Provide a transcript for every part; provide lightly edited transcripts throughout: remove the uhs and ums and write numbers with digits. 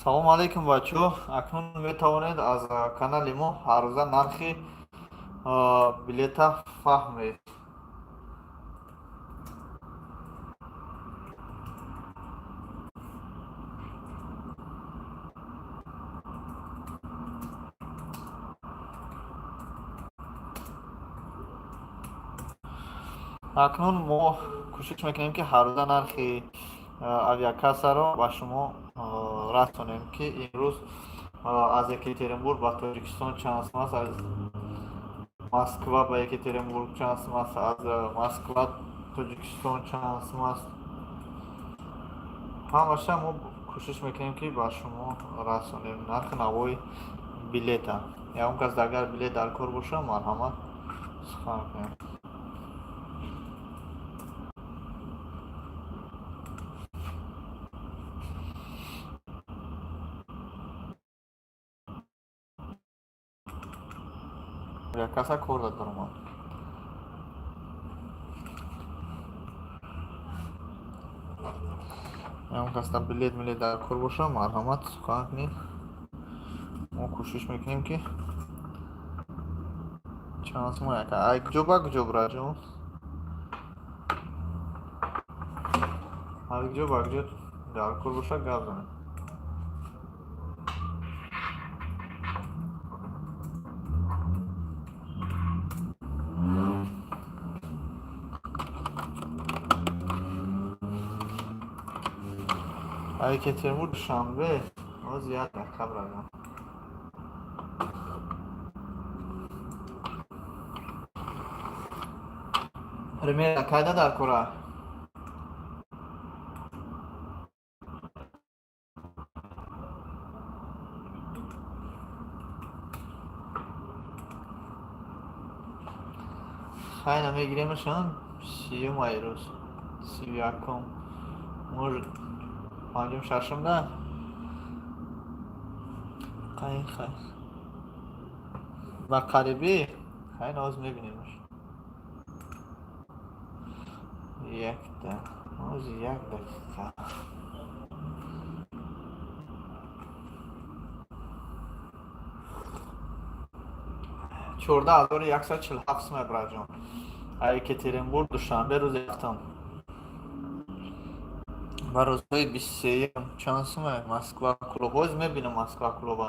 Салому алейкум, бачаҳо! Акнун метавонед аз канали мо ҳаррӯза нархи билета фаҳмед. Акнун мо кӯшиш мекунем, ки ҳаррӯза нархи авиакассаро ба шумо расонем, ки имрӯз аз Екатеринбург ба Тоҷикистон чанд сум аст, аз Москва ба Екатеринбург чанд сум аст, аз Москва Тоҷикистон чанд сум аст. Ҳамаша мо кӯшиш мекунем, ки ба шумо расонем нархи навои билета. Ягон кас агар билет дар кор боша, марҳамат, сухан кунем. Каса кор дорам. Ягон касда билет милет дар кор боша, марҳамат, сухан кунед. Мо кӯшиш мекунем, ки чанд сума яка ай куҷо ба куҷо, браҷон, аз куҷо ба куҷо дар кор боша, гап занед. Екатеринбург Душанбе, ҳоз як дақиқа, браҷон. Примерно кайда дар кора? Хайна, мегиремашон 30-ум, ай рӯз 31-ум, может, панҷум, шашум да. Хай, хай, ба қарибӣ. Хай, ҳоз мебинемаш. Якта, ҳоз, як дақиқа. 14 147 сум, браҷон, Екатеринбург Душанбе рӯзи ҳафтум. Ва рӯзҳои 23-юм чанд суме Москва Кулоб? Ҳоз мебинам Москва Кулоба.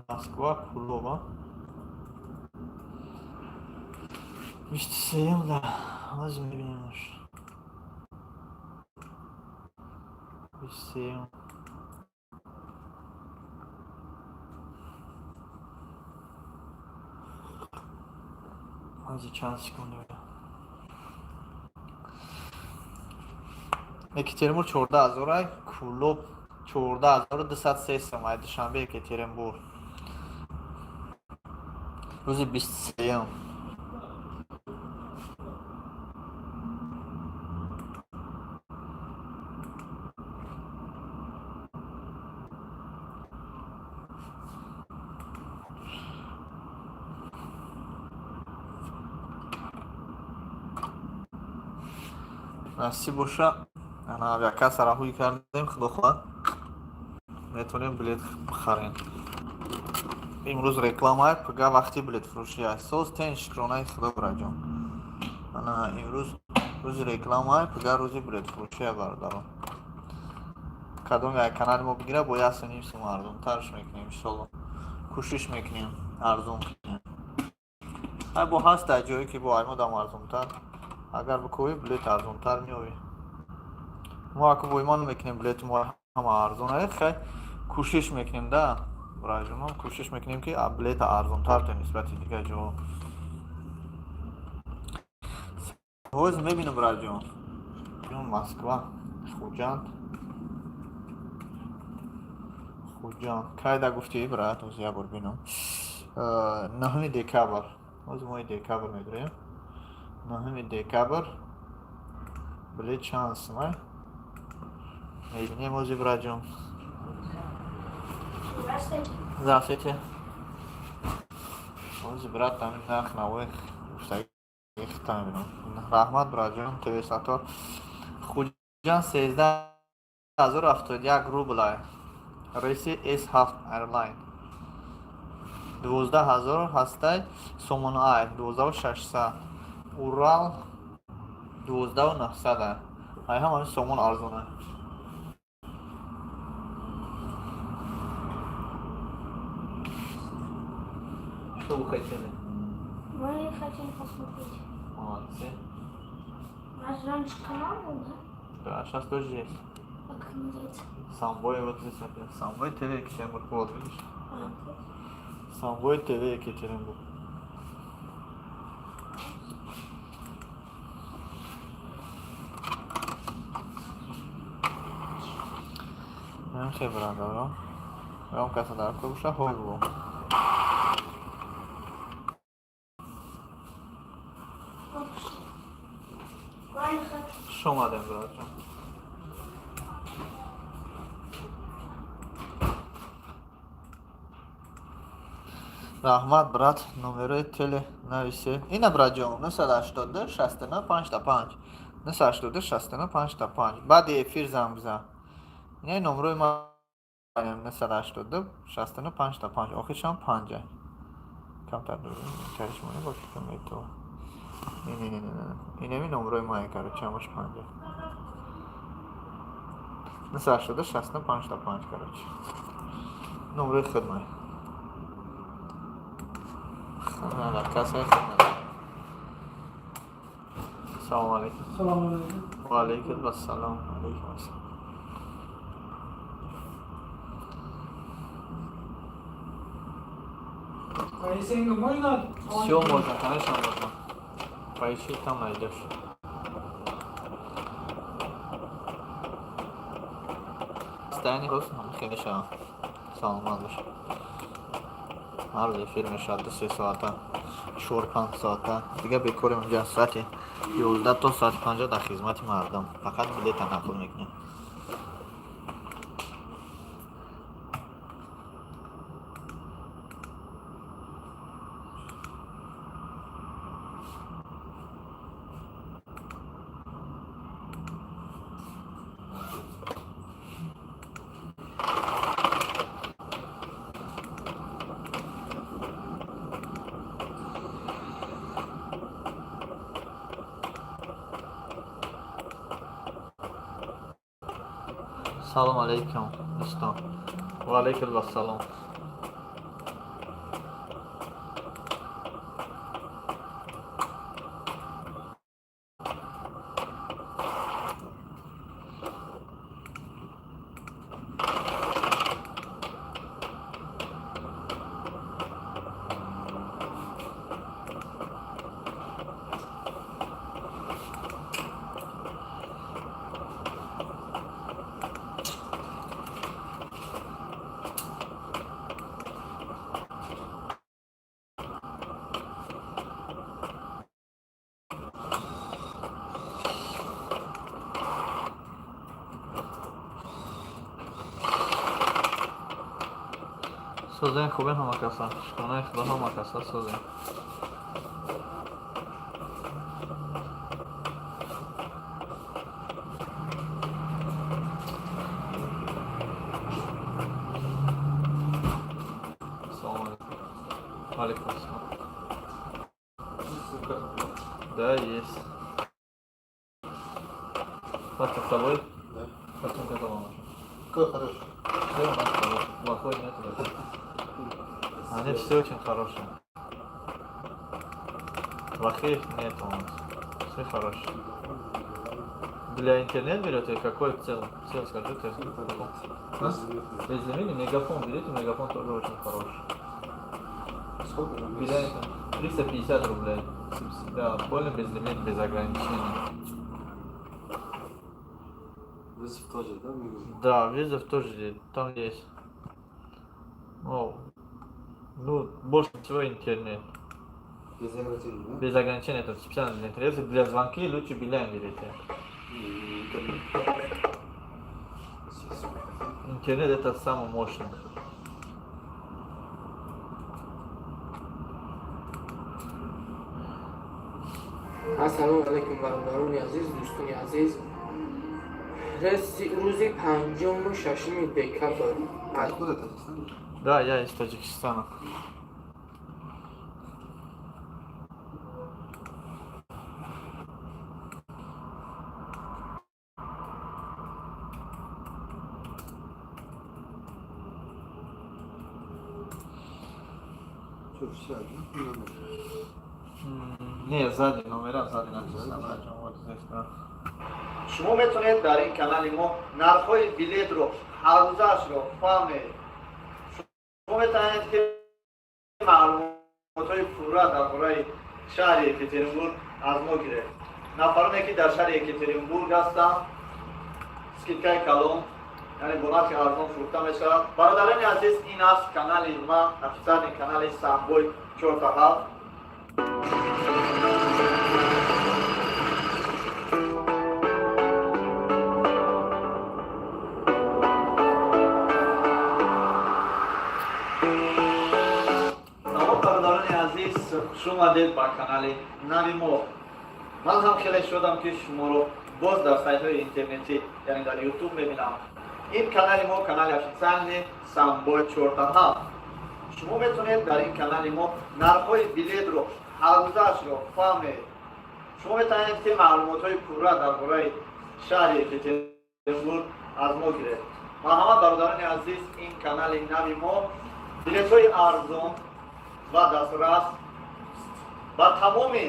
Москва Кулоба 23-юм да, ҳоз мебинемаш. 23-юм. Ҳози чанд секунд. Екатеринбург 14 ҳазорай, Кулоб 14 203 сум, ай Душанбе Екатеринбург рӯзи 23-юм. Насиб боша, ана авиакасса ҳуй кардем, худо хоҳад, метавонем билет бихарем. Имрӯз реклама, пага вақти билетфурӯшӣ аст. Соз тен, шукронаи худо, браҷон. Ана имрӯз рӯзи реклама, пага рӯзи билетфурӯшия. Бародарон, кадом як канали мо бигира, бо 1,5 сум арзонтарш мекунем, иншолло. Кӯшиш мекунем арзон кунем. Ай, бо ҳаст дар ҷое, ки бо аймодам арзонтар. Агар бикӯӣ, билет арзонтар меёвӣ. Мо аку бо имон мекунем, билети мо ҳама арзон ае. Хай, кӯшиш мекунем да, браҷонон, кӯшиш мекунем, ки билета арзонтар то нисбати дигар ҷо. Ҳоз мебинам, браҷон. Москва Хуҷанд, Хуҷанд кайда гуфтӣ, брат? Ҳоз як бор бинам. 9 декабр. Ҳоз моҳи декабр медурем. 9 декабр билет чанд сумай, мебинем ҳози, браҷон. Здравствуйте. Ҳози, брат, ҳамин нарх навои гуфтагӣ. Хитам. Раҳмат, братҷон, ТВ Сатор. Хуҷанд 13 071 рублай. Рейси С7 Airline. 12 000 ҳастай Сомон Айр, 12 600. Урал 12 900. Ай ҳама Сомон арзона. Что вы хотели? Мы хотим посмотреть. Молодцы. У нас раньше канал был, да? Да, сейчас тоже есть. А как называется? Самбой вот здесь опять. Самбой ТВ Екатеринбург. Вот, видишь? А, вот. Самбой ТВ Екатеринбург. Хе, бародаро. Вам каса дар кор боша, ҳой бо. Вот. Правильно. Хуш омадем, бародарҷон. Раҳмат, брат, номерои теле нависе. Ина, братҷон, 982 69 55 982 69 55. Баъди эфир занг бизан. Ина номерои ма, 982 69 55, охиршам 5. Камтар тариш монӣ бо фикр мето. Не, не, не, не, не. Инами номерои мае, короче, ҳамаш 5. 982 69 55, короче. Номерои худ мае. Касаи худ надорам. Салому алейкум. Салом алейкум. Ва алейкум ассалом. Алейкум ассалом. По СНГ можно? Все можно, конечно, можно. Поищи, там найдешь. Состояние просто хеле шавам. Саломат бош. Ҳар рӯз эфир мешавад 2-3 соата, 4-5 соата. Дига бекорем инҷа соати 11 то соати 5 дар хизмати мардум. Фақат билета нақл мекунем. Салом алейкум, дӯстон. Ва алейкум ассалом. Созен, хубен ҳама каса. Шукронаи Худо, ҳама каса созен. Салом алейкум. Алейкум ассалом. Да, есть. Паспорт с собой? Да. Потом когда вам нужен? Какой хороший. Все у нас хороший. Плохой нет даже. Они все очень хорошие. Плохих нет у нас. Все хорошие. Для интернет берете какой в целом? В целом скажи ты. А? Безлимит, Мегафон берите, Мегафон тоже очень хороший. Сколько на Для месяц? 350 рублей. Да, полный безлимит, без ограничений. Вызов тоже, да? Мегафон? Да, вызов тоже там есть. Ну, больше всего интернет. Без ограничений, да? Без ограничений, это специально для интернета. Для звонки лучше Билайн берите. И интернет. Сейчас. Интернет это самый мощный. Ассалому алайкум, бародарони азиз, дӯстони азиз. Рӯзи панҷуму шашуми декабр. Откуда Таджикистан? Да, я из Таджикистана. Что, все, да? Номер. Не, сзади номера, сзади написано. Вот здесь, да. Шумо метавонед дар ин канали мо нархҳои билетро ҳаррӯзаашро фаҳмед. Шумо метавонед, ки маълумотҳои пурра дар бораи шаҳри Екатеринбург аз мо гиред. Нафароне, ки дар шаҳри Екатеринбург ҳастанд, скидкаи калон, яъне бо нархи арзон фурӯхта мешавад. Бародарони азиз, ин аст канали ман, официальный канали Самбой 47. Салом, бародарони азиз, хуш омадед ба канали нави мо. Ман ҳам хеле шодам, ки шуморо боз дар сайтҳои интернетӣ, яъне дар Ютуб мебинам. Ин канали мо канали официальный Самбой 47. Шумо метавонед дар ин канали мо нархҳои билетро ҳаррӯзаашро фаҳмед. Шумо метавонед, ки маълумотҳои пурра дар бораи шаҳри Екатеринбург аз мо гиред. Марҳамат, бародарони азиз, ин канали нави мо, билетҳои арзон ва дастрас ба тамоми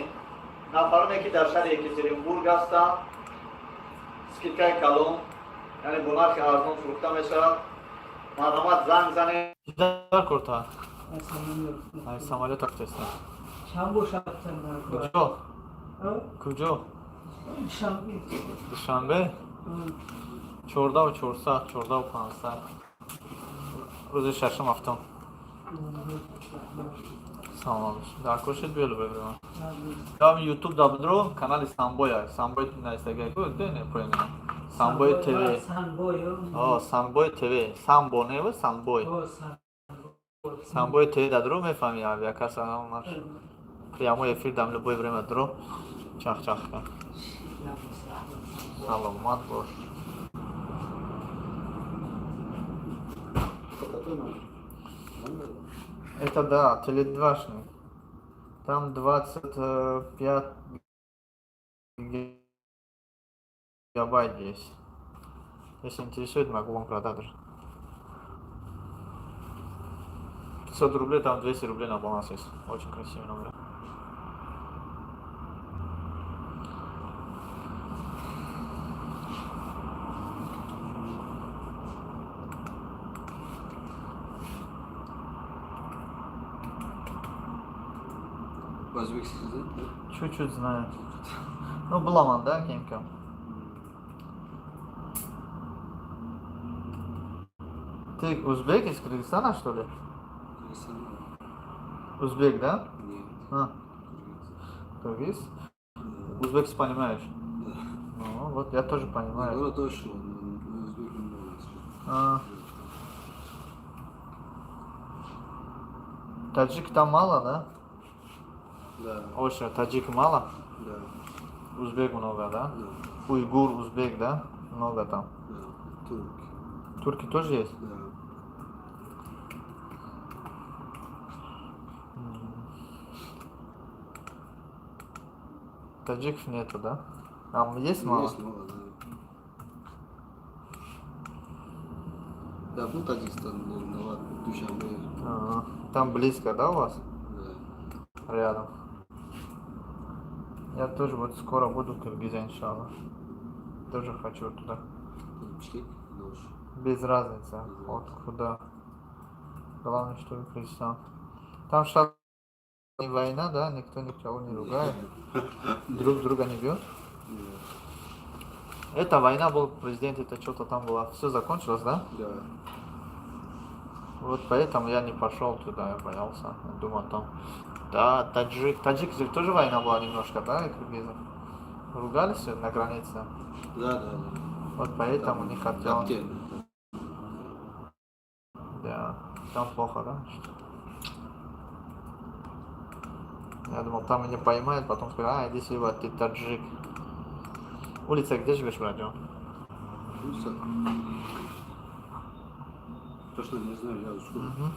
нафароне, ки дар шаҳри Екатеринбург ҳастанд, скидкаи калон, яъне бо нархи арзон фурӯхта мешавад. Марҳамат, занг занед. Дар курта. Аз самолёт. Ай самолёт афтеста. Чанд бошад дар кор? Куҷо? А? Куҷо? Душанбе. Душанбе? 14 400, 14 500. Рӯзи шашум ҳафтум. Салом. Дар кошед биёлу бибирам. Там YouTube да бидро, канали Самбой ай. Самбой наистага ку, не понял. Самбой ТВ. Санбой. О, Самбой ТВ. Самбо не, Самбой. О, Санбой. Самбой ТВ да дро, мефаҳми, авиакасса наш. Прямой эфир дам, любое время дро. Чах-чах. Саломат бош. Это какой номер? Номер? Это да, теледвашный. Там 25 гигабайт есть. Если интересует, могу вам продать даже. 500 рублей, там 200 рублей на баланс есть. Очень красивый номер. По-узбекски, да? Чуть-чуть знаю. Ну, Буламан, да, кем-кем? Ты узбек из Кыргызстана, что ли? Кыргызстан. Узбек, да? Нет. А, Кыргыз. кыргыз? Да. Узбекский понимаешь? Да. Ну, вот я тоже понимаю. Город тоже, но узбек немного. А, таджик там мало, да? Да. Оша, таджик мало? Да. Узбек много, да? Да. Уйгур, узбек, да? Много там. Да. Турк. Турки тоже есть? Да. Таджиков нету, да? Там есть мало? Есть мало, да. Да, был Таджикистан, ну ладно, Душанбе. Ага. Там близко, да, у вас? Да. Рядом. Я тоже вот скоро буду в Киргизии, иншаллах. Тоже хочу туда. Бишкек, Ош. Без разницы, вот куда. Главное, чтобы Кыргызстан. Там сейчас не война, да? Никто никого не ругает. Друг друга не бьет. Нет. Это война был, президент, это что-то там было. Все закончилось, да? Да. Вот поэтому я не пошел туда, я боялся. Я думал, там. Да, таджик. Таджик же тоже война была немножко, да, и киргизы? Ругались на границе. Да. Вот поэтому Там не хотел. Аптек. Да, там плохо, да? Я думал, там меня поймают, потом скажут: а, иди сюда, ты таджик. Улица, где живешь, братан? Улица? Точно не знаю, я ушел. Угу.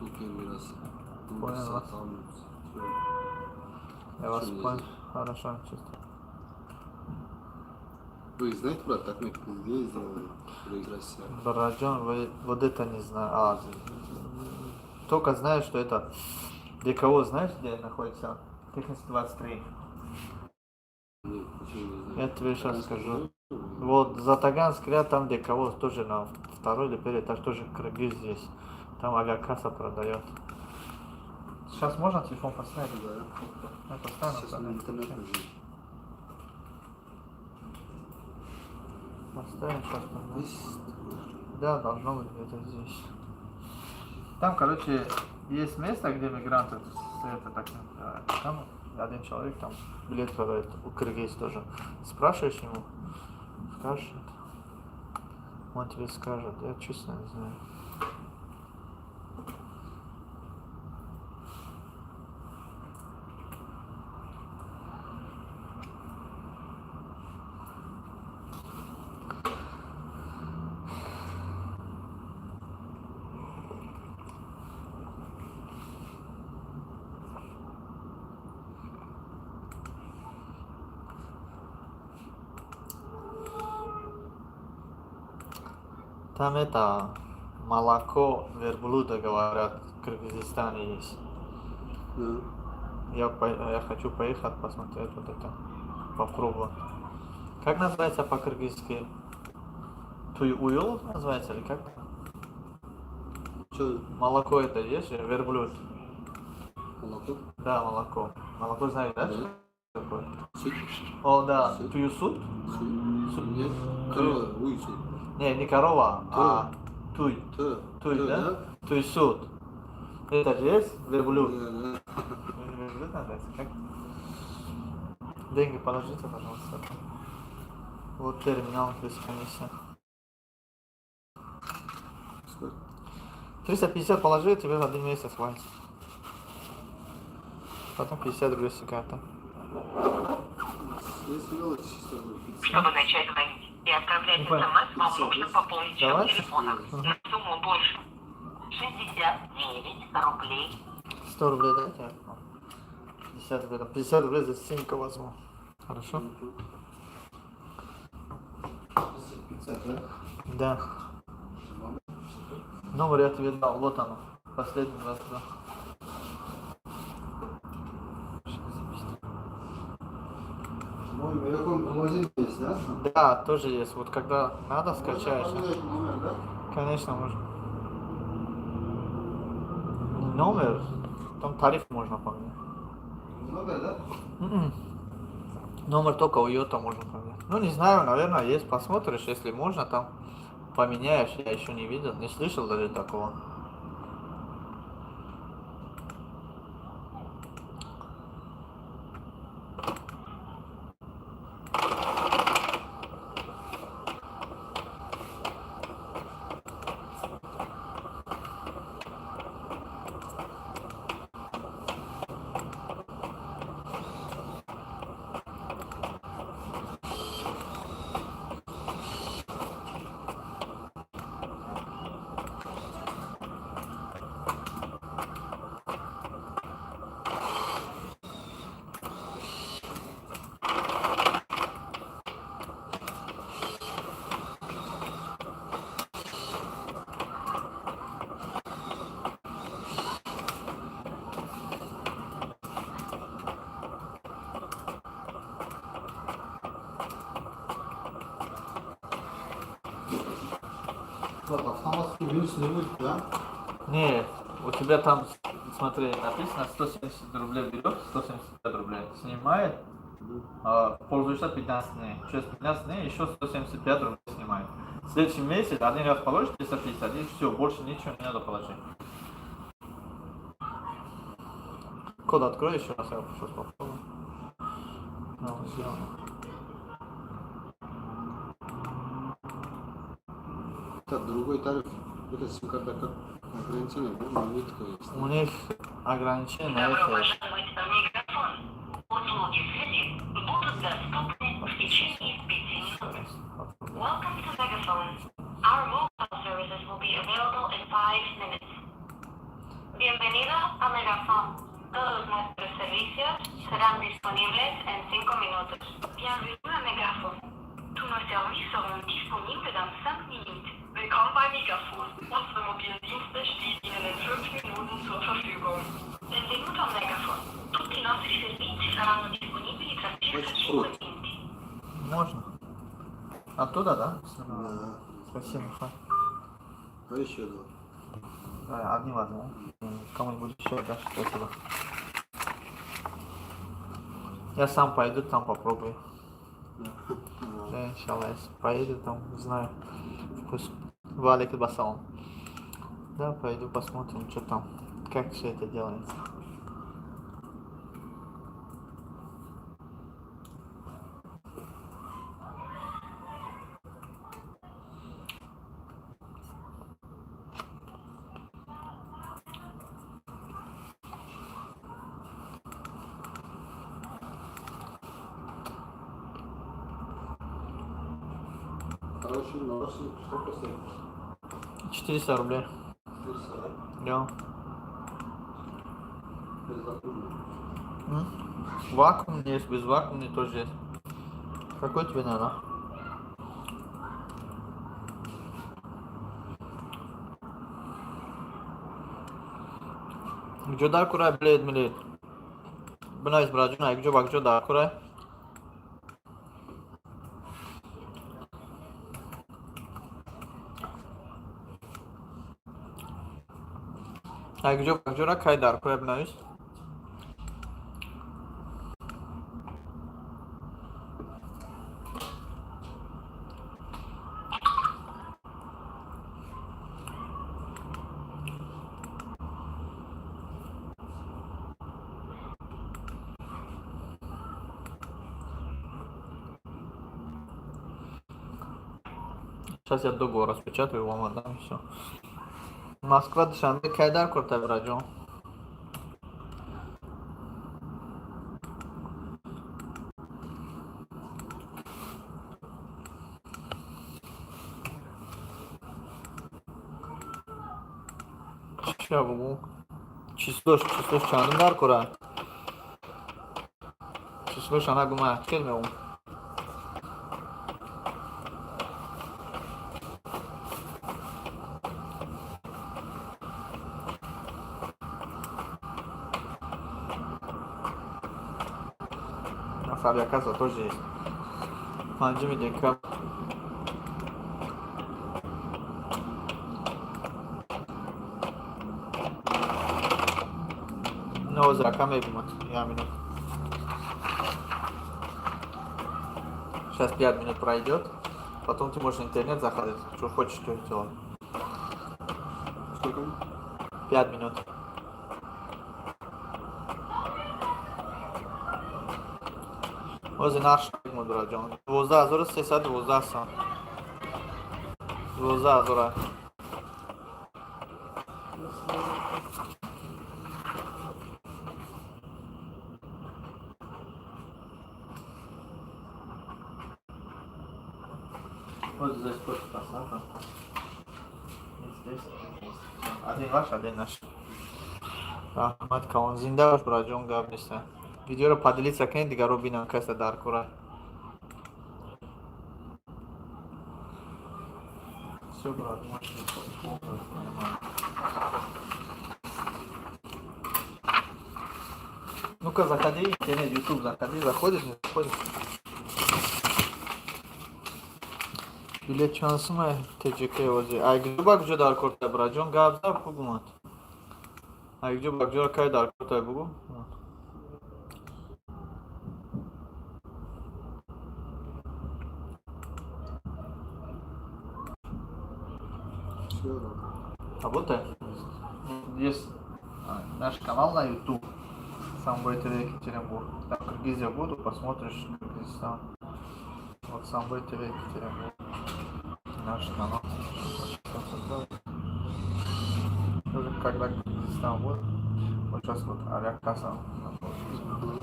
Ну, первый раз. Понял вас. Там, Я вас Всё, не понял. знаю. Хорошо, чисто. Вы знаете, брат, так мы где сделали? Россия. Братан, вы вот это не знаю. А, только знаю, что это. Для кого знаешь, где находится? Техница 23. Нет, ничего не знаю. Я тебе сейчас Таганский скажу. ряд? Вот за Таганский ряд, там где кого тоже на второй или первый этаж тоже кыргыз здесь. Там авиакасса продает. Сейчас можно телефон поставить? Да. Я поставлю. Сейчас на интернет нужен. Поставим сейчас. Здесь. Да, должно быть где-то здесь. Там, короче, есть место, где мигранты, это так называют. Там один человек там билет продает, у кыргыз тоже. Спрашиваешь ему, скажет. Он тебе скажет, я честно не знаю. Там это молоко верблюда, говорят, в Кыргызстане есть. Да. Я хочу поехать посмотреть вот это, попробовать. Как называется по-кыргызски? Туй уйл называется или как? Что, Молоко это есть же, верблюд. Молоко? Да, молоко. Молоко знаешь, да? Да. Что такое? Сүт? О, да. Сүт. Туюсут? Сүт? Сүт. Нет. Корова, уй сүт. Не, не корова, а туй. Т. Туй, Т, да? Туйсут. Это же есть верблюд? Да, да. Верблюд называется, как? Деньги положите, пожалуйста. Вот терминал без комиссии. Сколько? 350 положи, тебе на один месяц хватит. Потом 50 рублей с карты. Если мелочь, чисто будет 50. Чтобы начать звонить и отправлять Не понял. СМС, вам нужно пополнить счет Давайте. телефона на сумму больше 69 рублей. 100 рублей дайте. 50 рублей. Там 50 рублей за симку возьму. Хорошо? 50, да? Да. Номер я тебе дал, вот оно. Последний раз, да. Мой Мегафон приложение есть, да? Да, тоже есть. Вот когда надо, Можно скачаешь. поменять номер, да? Конечно, можно. Не номер, там тариф можно поменять. Номер, да? М-м. Номер только у Йота можно поменять. Ну, не знаю, наверное, есть. Посмотришь, если можно, там поменяешь. Я еще не видел, не слышал даже такого. Так, автоматически минус не будет, да? Не, у тебя там, смотри, написано 170 рублей берет, 175 рублей снимает, а, пользуешься 15 дней. Через 15 дней еще 175 рублей снимает. В следующий месяц один раз положишь 350 и все, больше ничего не надо положить. Код открой еще раз, я сейчас попробую. Ну, сделано. Так, другой тариф. Это сим-карта как ограничение, да? Нитка есть. У них ограничение на Добро это. пожаловать. Serán disponibles en 5 minutos. Bienvenue à Megafon. Tous nos services seront disponibles dans 5 minutes. Willkommen bei Megafon. Unsere mobilen Dienste stehen Ihnen in 5 Minuten zur Verfügung. Benvenuto a Megafon. Tutti i nostri servizi saranno disponibili tra circa Очень 5 круто. minuti. Можно. Оттуда, да? Да. Спасибо. Ха. А еще два. Да, одни возьму. Кому-нибудь еще дашь, спасибо. Я сам пойду, там попробую. Да. Да, иншаллах, если поеду, там знаю вкус. Валик басалом. Да, пойду посмотрим, что там, как все это делается. Хороший наушник. Сколько стоит? 400 рублей. 400, да? Да. Без вакуума. М? Вакуумный есть, без вакуумный тоже есть. Какой тебе надо? Куҷо дар курай билет милет? Бинавис, браҷон, ай куҷо ба куҷо дар курай? Ай куҷо ба куҷора кай дар курай, бинавис. Сейчас я договор распечатаю, вам отдам, все. Москва, Душанбе, кай дар куртай, браҷон? Ча бугу? Числош чандум дар кура? Числош ана гума, чел мегум? У нас авиакасса тоже есть. 5 декабрь. Ну, рака мегумад. Я минут. Сейчас 5 минут пройдет. Потом ты можешь в интернет заходить. Что хочешь, то и делай. Сколько? 5 минут. Ози нарх мегумад, браҷон. 12 312 сом. 12 000. Вот здесь тоже посадка. И здесь, и здесь. Один ваш, один наш. Раҳмат калон, зинда бош, браҷон, гап неста. Видеоро поделиться кунед, дигарро бинам, касе дар кора. Всё, брат, можешь. Ну-ка, заходи, интернет, YouTube, заходи, заходишь, не заходишь? Билет чанд сумай ТЖК ози? Ай куҷо ба куҷо дар корта, браҷон, гап зад, бугумад. Ай куҷо ба куҷо кай дар корта, бугу. Все, да. Работает? Есть наш канал на YouTube. Самбой ТВ Екатеринбург. Там Киргизия буду, посмотришь Кыргызстан. Вот Самбой ТВ Екатеринбург. Наш канал. Тоже когда Кыргызстан будет. Вот сейчас вот авиакасса.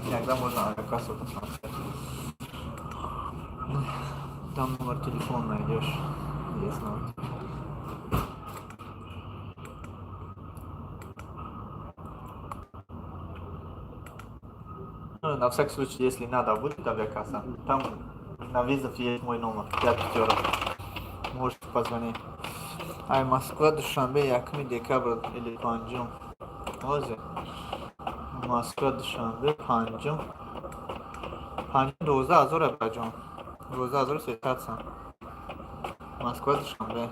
Иногда можно авиакассу посмотреть. Там номер телефона найдешь. Есть номер телефона. Ну, на всякий случай, если надо будет авиакасса, там на вызов есть мой номер, пять пятерок. Можете позвонить. Ай, Москва, Душанбе, 1 декабрь или 5-ум. Озе. Москва, Душанбе, 5-ум. 5-ум 12 000 браҷон. 12 300 сам. Москва, Душанбе.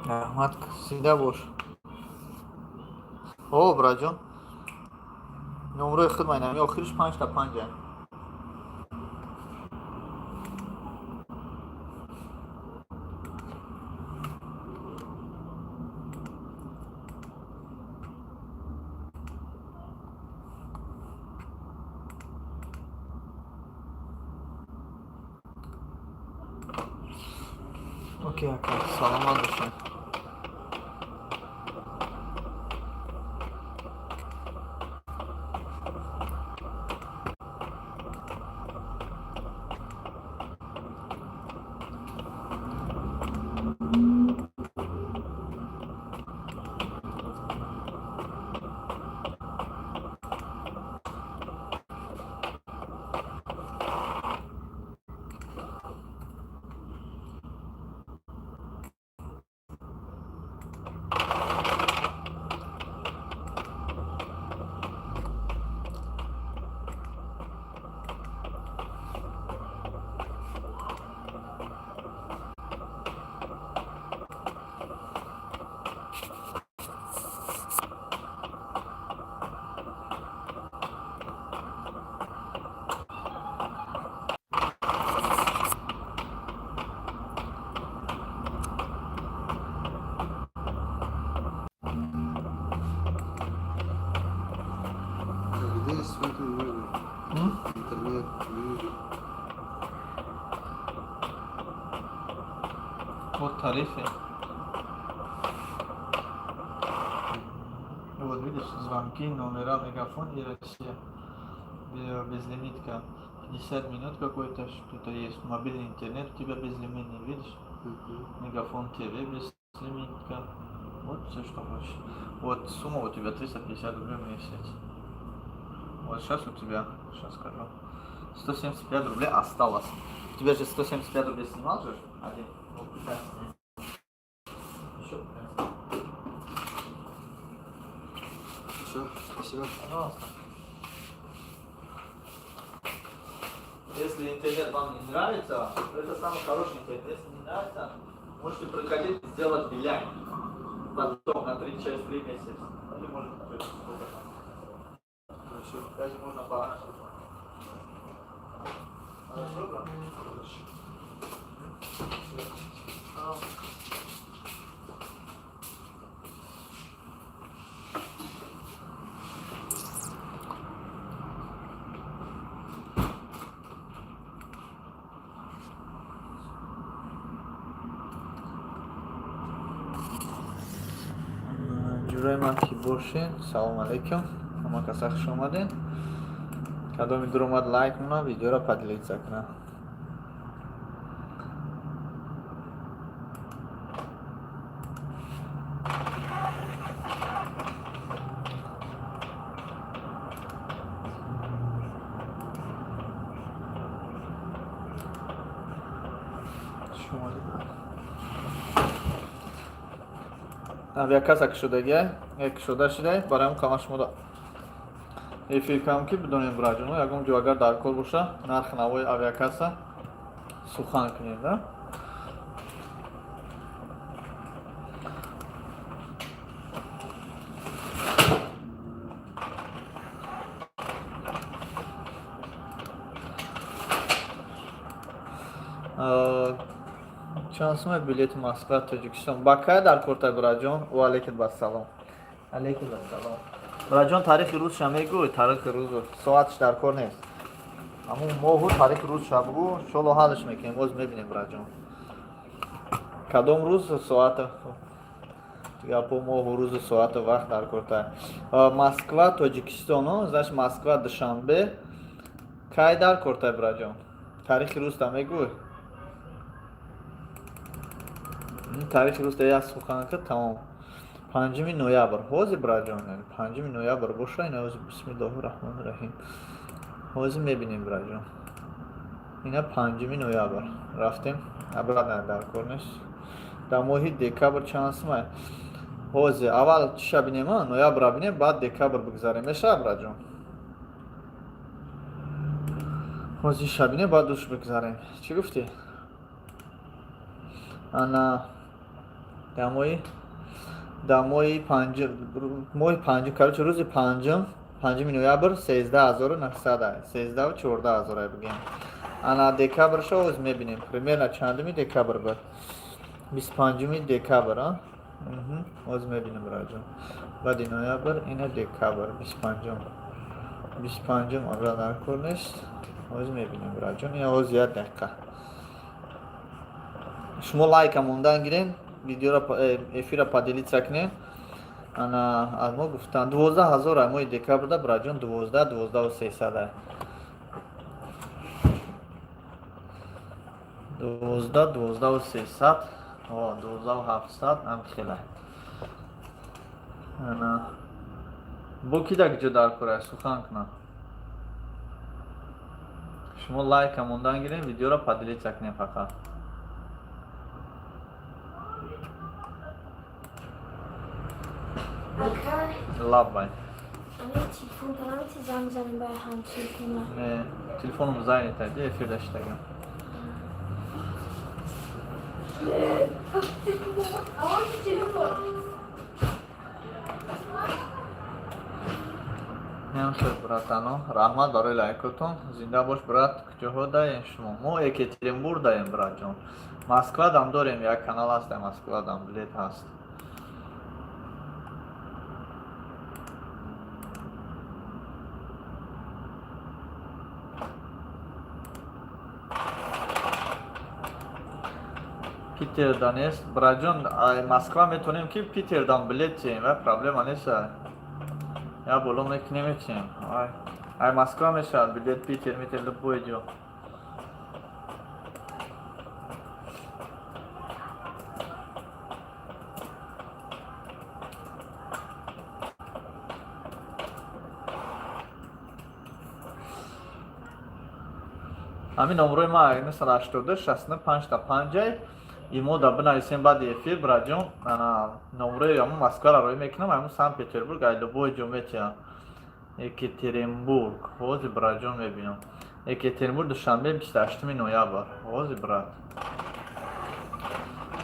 Раҳмат, зинда бош. О, браҷон. Номрои худ майнами охириш панҷта панҷа. Окей, ака, саломат бошед. А где смотрим можно? М? Интернет, телевизор. Вот тарифы. Ну вот видишь, звонки, номера, Мегафон и Россия. Безлимитка. 50 минут какой-то, что-то есть. Мобильный интернет у тебя безлимитный, видишь? Мгм. Мегафон ТВ безлимитка. Вот все, что хочешь. Вот сумма у тебя 350 рублей в месяц. Вот сейчас у тебя, сейчас скажу, 175 рублей осталось. У тебя же 175 рублей снимал же? Один. Вот 15. Еще 15. Все, спасибо. Пожалуйста. Если интернет вам не нравится, то это самый хороший интернет. Если не нравится, можете приходить и сделать Билайн. Потом на 3 через 3 месяца. Или может быть, сколько там. Хорошо. Даже можно пораньше. Хорошо, брат? Пожалуйста. Ҷӯраи ман ки бошед, салом алейкум, ҳама каса хуш омадед. Кадоми дуромад, лайк мона, видеоро поделиться кунад. Хуш омадед. Авиакасса кушодагия, кушода шидай, барои ҳам қама шумо эфир кардам, ки бидонем, бираҷоно, ягон ҷо агар дар кор боша, нархи навои авиакасса сухан кунем, да. Чанд сумай билети Москва Тоҷикистон? Ба кай дар кортай, бираҷон? Ва алейкум ассалом. Алейкум ассалом. Бираҷон, таърихи рӯзша мегӯй, таърихи рӯзу. Соатш дар кор нест. Ҳамун моҳу таърихи рӯзша бугӯ, иншолло ҳаллш мекунем, боз мебинем, бираҷон. Кадом рӯз соата гапо моҳу рӯзу соату вақт дар кортай. Москва Тоҷикистон, значит Москва Душанбе. Кай дар кортай, бираҷон? Таърихи рӯзта мегӯй? Таърихи рӯзта як сухан кард, тамом. 5 ноябр. Ҳозир, бираҷон, 5 ноябр боша, ина ҳозир бисмиллоҳи раҳмони раҳим. Ҳозир мебинем, бираҷон. Ина 5 ноябр. Рафтем. Обратно дар кор нест. Дар моҳи декабр чанд сумай? Ҳозир аввал чиша бинем, ноябрра бинем, баъд декабр бигзарем. Мешавад, бираҷон? Ҳозир иша бинем, баъд душ бигзарем. Чӣ гуфтӣ? Ана дар моҳи панҷум, моҳи панҷум, короче, рӯзи панҷум, 5 ноябр 13 900 ай, 13 у 14 ҳазор ай бигем. Ана декабрша ҳоз мебинем, примерно чандуми декабр буд? 25 декабр, а? Ҳоз мебинем, бираҷон. Баъди ноябр ина декабр, 25-ум. 25-ум абра дар кор нест. Ҳоз мебинем, бираҷон. Ина ҳоз як дақиқа. Шумо лайка мондан гирен, видеоро эфира поделиться кунед. Ана аз мо гуфтан 12 000 ай моҳи декабрда, бираҷон, 12, 12 300 ай. 12, 12 300, 12 700 ам хелай. Ана бо ки дар ҷо дар кор сухан кунам? Шумо лайка мондан гирем, видеоро поделиться кунем фақат. Ака, Лаббай. ами телефон канамити занг занем бай ҳамсиркуна. Не, телефоном занят, ди эфир даштагам. Телефон. Нямшед, братано. Раҳмат барои лайкотон. Зинда бош, брат. Куҷоҳо даем шумо? Мо Екатеринбург даем, братҷон. Москва дам дорем, як канал ҳаст, Москва дам билет ҳаст. Питерда нест, братҷон. Москва метавонем ки Питердам билет тием, ва проблема нест. Я боло мекунем, метием. Ай Москва мешавад билет Питер, Митер, любой ҷо. Ҳамин номрои ма 982 65 та 5 имо да бинависем баъди эфир, братҷон. Ана номрои ҳамун Москваро роӣ мекунам, ҳамун Санкт Петербург, ай любой ҷо метиҳам. Екатеринбург ҳозир, братҷон, мебинам. Екатеринбург Душанбе 28 ноябр. Ҳозир, брат.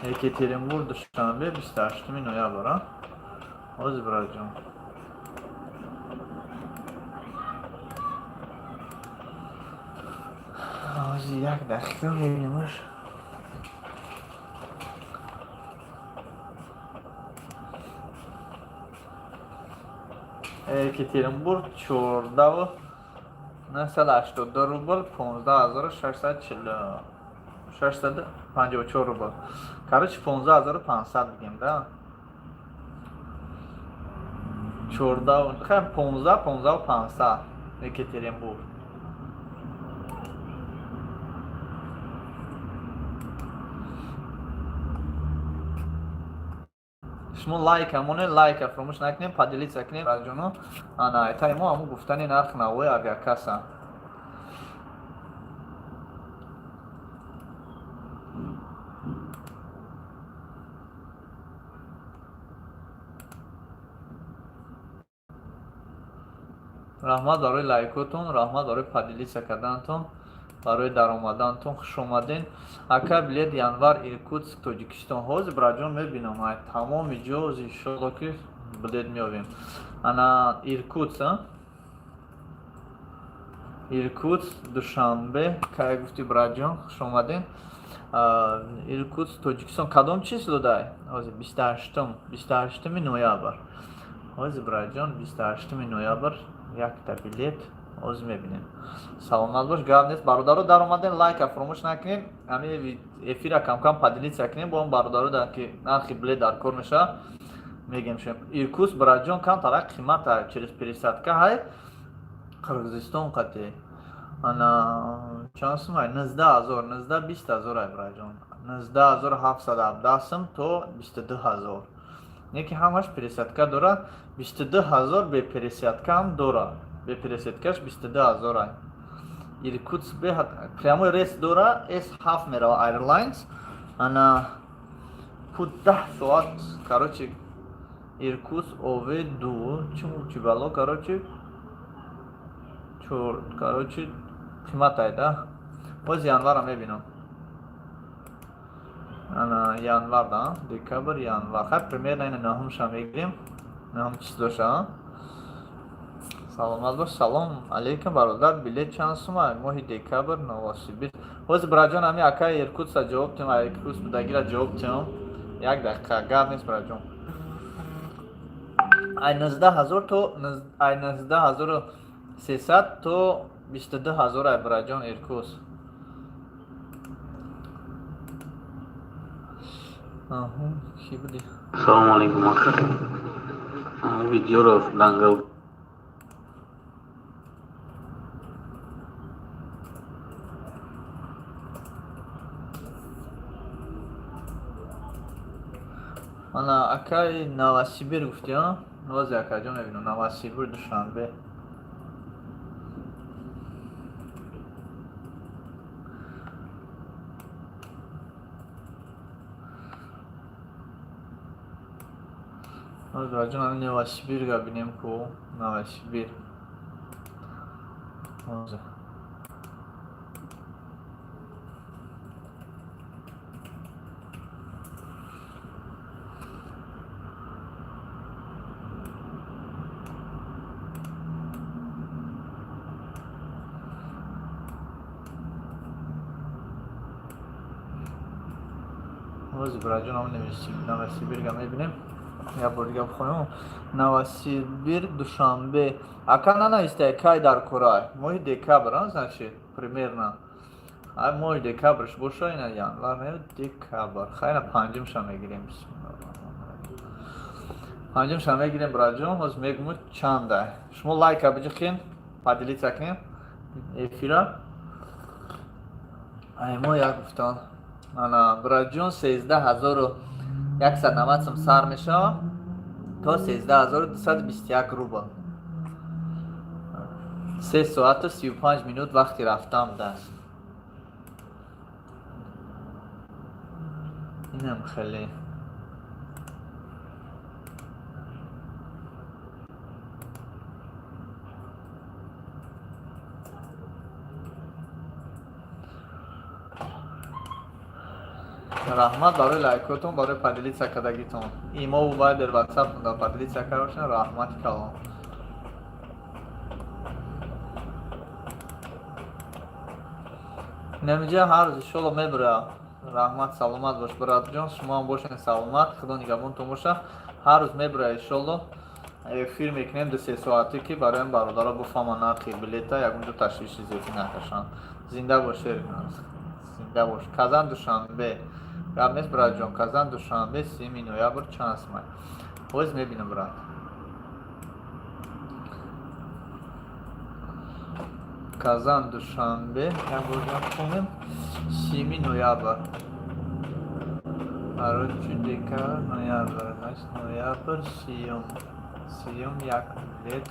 Екатеринбург Душанбе 28 ноябр, а? Ҳозир, братҷон. Ҳозир як дақиқа мебинамаш. Екатеринбург 14 982 рубл, 15 640 654 рубл. Короче, 15 500 бигем, да? 14, хай 15, 15 500 Екатеринбург. Шумо лайка монед, лайка фаромӯш накунем, поделиться кунем, братҷоно. Ана айтаи мо ҳамун гуфтани нарх навои авиакасса. Раҳмат барои лайкотон, раҳмат барои поделиться карданатон, барои даромадантон. Хуш омаден. Ака, билет январ Иркутск Тоҷикистон. Ҳозир, братҷон, мебинам, ай тамоми ҷо ҳозир иншолло ки билет меёбем. Ана Иркутск, а? Иркутск, Душанбе, кай гуфти, братҷон, хуш омадем. Иркутск, Тоҷикистон, кадом число дай? Ҳозир 28-ум, 28-уми ноябр. Ҳозир, братҷон, 28-уми ноябр якта билет ҳозир мебинем. Саломат бош, гап нест. Бародаро, даромадем, лайка фуромӯш накунем. Ҳамин эфира камкам поделиться кунем бо он бародаро, ки нархи билет дар кор мешавад, мегем шем. Иркутск, братҷон, камтарак қимата, через пересадка ҳай Қирғизистон қати. Ана чанд сум ай? 19 000, 19, 20 000 ай, братҷон. 19 717 сум то 22 000. Не ки ҳамаш пересадка дора, 22 000 бе пересадка ҳам дора. Бе пересадкаш 22 000 ай. Иркутск беҳад прямой рейс дора, S7 мерава Airlines. Ана пут 10 соат, короче, Иркутск ОВ ду, чӣ бало, короче, чор, короче, қимат ай да. Боз январам мебинам. Ана январ да, декабр, январ. Хай, примерно ина наҳумша мегирем. Наҳум числоша. Саломат бош. Салом алейкум, бародар, билет чанд сума? Моҳи декабр, Новосибирск. Ҳозир, братҷон, ҳами акаи Иркутса ҷавоб тем, Иркутск будагира ҷавоб тем. Як дақиқа, гап нест, братҷон. Ай 19 000 то ай 19 300 то 22 000 ай, братҷон, Иркутск. Аҳо, кӣ буди? Салому алейкум, ака. Видеоро дангал. Ана акаи Новосибир гуфти, а? Ҳозир, акаҷон, мебинам. Новосибир, Душанбе. Ҳозир, братҷон, ами Новосибирга бинем ку, Новосибир. Ҳозир. Ҳозир, братҷон, ам Новосибирга мебинем. Як бор дига бихонем. Новосибир, Душанбе. Ака нанавистай кай дар кора? Моҳи декабр, а, значит, примерно. Ай моҳи декабрш боша, ина январ, не, декабр. Хай, ина панҷумша мегирем. Панҷумша мегирем, братҷон, ҳозир мегуму чанда. Шумо лайка биҷиқин, поделиться кунем эфира. Ай мо як гуфтан. Ана, братҷон, 13 190 сум сар мешава то 13 221 рубл. 3 соату 35 минут вақти рафтан будааст. Инам хеле. Раҳмат барои лайкотон, барои поделиться кардагитон. Имову Вайбер, Ватсаптон дар поделиться карда бошен, раҳмати калон. Инамиҷа ҳар рӯз иншолло мебура. Раҳмат, саломат бош, братҷон, шумо ҳам бошен саломат, худо нигаҳбонтон боша. Ҳар рӯз мебура иншолло. Эфир мекунем 2-3 соатӣ, ки барои бародаро буфаҳманд нархи билета, ягон ҷо ташвиши зиёдӣ накашанд. Зинда бош, зинда бош. Казан, Душанбе. Гап нест, братҷон, Казан, Душанбе, 30 ноябр чанд сумай? Ҳозир мебинам, брат. Казан, Душанбе, як бор хонем. 30 ноябр. Короче, декабр, ноябр, значит, ноябр, сиюм. Сиюм як билет.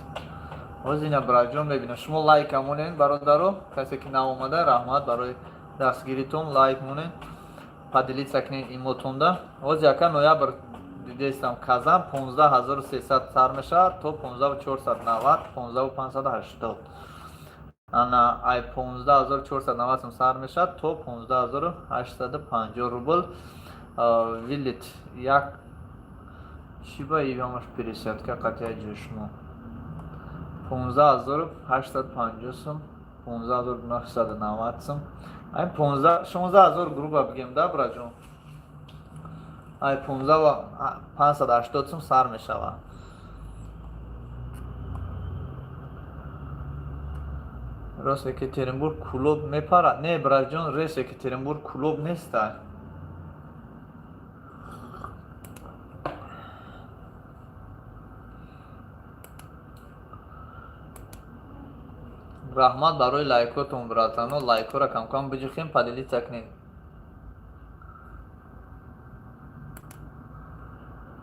Ҳозир ина, братҷон, мебинам. Шумо лайка монед, бародаро, касе ки наомада, раҳмат барои дастгиритон, лайк монед. Поделиться кунед имотонда. Ҳозир, ака, ноябр дидестам, Казан 15 300 сар мешавад то 15 490, 15 580. Ана ай 15 490 сум сар мешавад то 15 850 рубл. Вылет як чӣ ба ҳамаш пересадка қатъия ҷои шумо 15 850 сум. 15990 сум. Ай 15 16000 грубо бигем да, браҷон. Ай 15 580 сум сар мешавад. Рост Екатеринбург Кулоб мепарад? Не, браҷон, рейс Екатеринбург Кулоб нестай. Раҳмат барои лайкотон, братано. Лайкҳоро камкам биҷухем, поделиться кунед.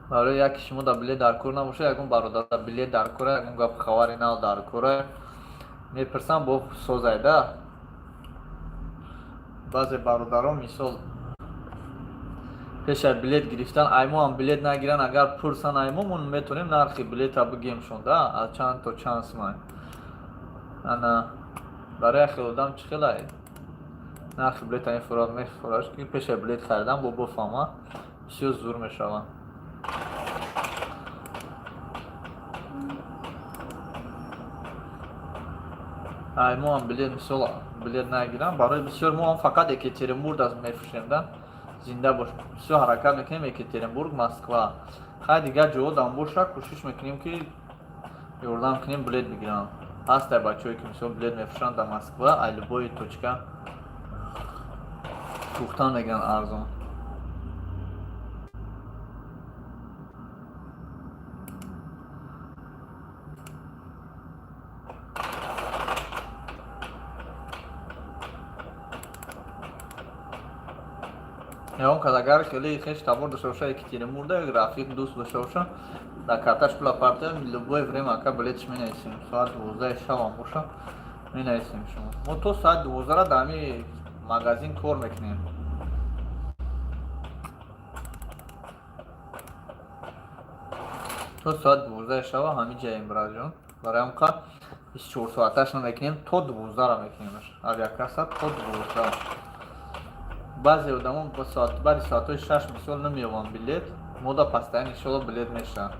Барои яке шумо дар билет дар кор набошад, ягон бародар дар билет дар кора, ягон гап хабари нав дар кора мепурсам, бо созайда. Баъзе бародарон, мисол, пеш аз билет гирифтан ай мо ҳам билет нагиранд, агар пурсан ай мо, мо метавонем нархи билета бигемшон да, аз чанд то чанд сумай. Ана барои як хел одам чӣ хелай нархи билета мефурад, мефураш ки пеш аз билет харидан бо бофаҳма, бисёр зур мешавад. Ай мо ҳам билет, мисол, билет нагирам, барои бисёр мо ҳам фақат Екатеринбург аз мефурӯшем да. Зинда бош. Бисёр ҳаракат мекунем Екатеринбург, Москва. Хай, дигар ҷоҳо дам боша, кӯшиш мекунем ки ёрдам кунем билет бигирам. Ҳастай бачаҳое ки, мисол, билет мефурӯшанд дар Москва, ай любой точка фурӯхтан мегиранд арзон. Ягон кас агар хеле хеш табор дошта боша Екатеринбургда, як рафиқ, дӯст дошта боша, дар карташ пула партоям, любое время ака билетш менависем. Соат 12 шабам боша, менависем шумо. Мо то соати 12-ра дар ҳами магазин кор мекунем. То соати 12 шаба ҳами ҷаем, браҷон. Барои ҳам қа 24 соаташ намекунем, то 12-ра мекунемаш. Авиакасса то 12. Баъзе одамо ба соат баъди соатҳои 6, мисол, намеёбанд билет, мода постоянно, иншолло, билет мешавад.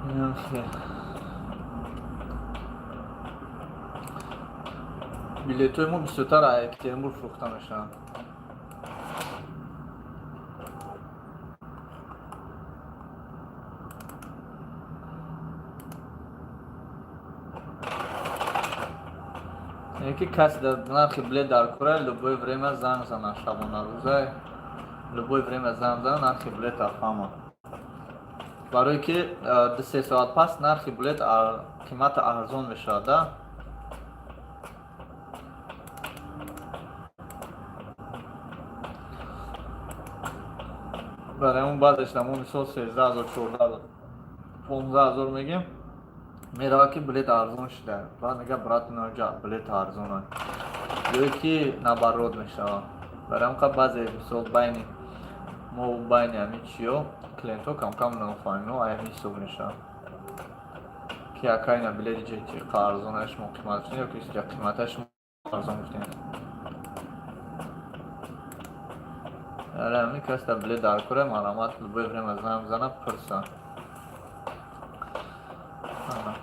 Инам хел. Билетҳои мо бисёртар аз Екатеринбург фурӯхта мешаванд. Яъне ки касе дар нархи билет дар кора, любое время занг зана, шабонарӯза любое время занг зана, нархи билета фаҳма. Барое ки 2-3 соат пас нархи билет қимата арзон мешавад да. Барои он баъзеш мо, мисол, 13 000, 14 000, 15 000 мегем, мерава ки билет арзон шуда. Баъд мега: «Брат, иноҷа билет арзона», ё ки наоборот мешавад. Барои ҳам қа баъзе, мисол, байни мо байни ҳамин чиё клиентҳо камкам нофаҳмиҳо ай ҳамин ҳисоб мешавад, ки ака, ина билети ҷи арзона, шумо қимат гуфтем, ё ки қимата шумо арзон гуфтем. Барои ҳамин кас дар билет дар кора, марҳамат, любое время занг бизана, пурса. Ана.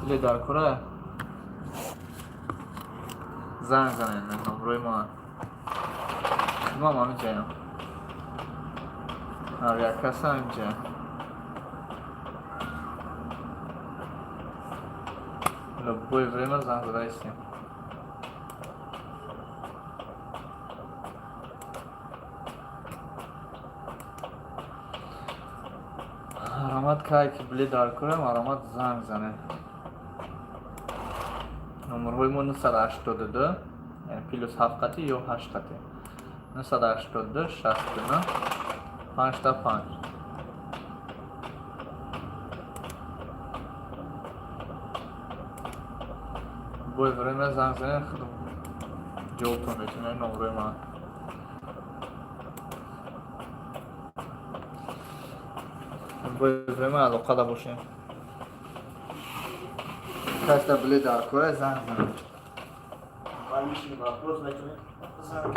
Билет дар кора, занг занед, номрои мо ман ҳамин ҷаям, авиакасса ҳамин ҷаям. Любое время занг зада истем. Марҳамат, кай ки билет дар кора, марҳамат, занг занед. Номерҳои мо 982, яъне плюс 7 қати ё 8 қати. 982 69 55. Бой время занг занед, худам ҷавобтон метавонем номрои ман. Бой время алоқада бошем. Каста билет дар кора занг занед. Лишний вопрос метавонем занг.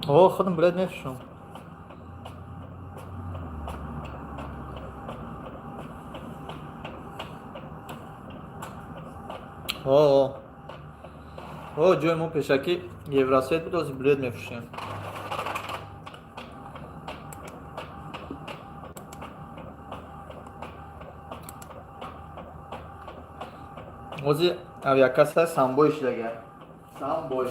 О, худам билет мефурӯшам. О, о, ҷои мо пешакӣ Евросвет буд, ҳозир билет мефурӯшем. Ҳозир авиакасса самбой шудага. Самбой.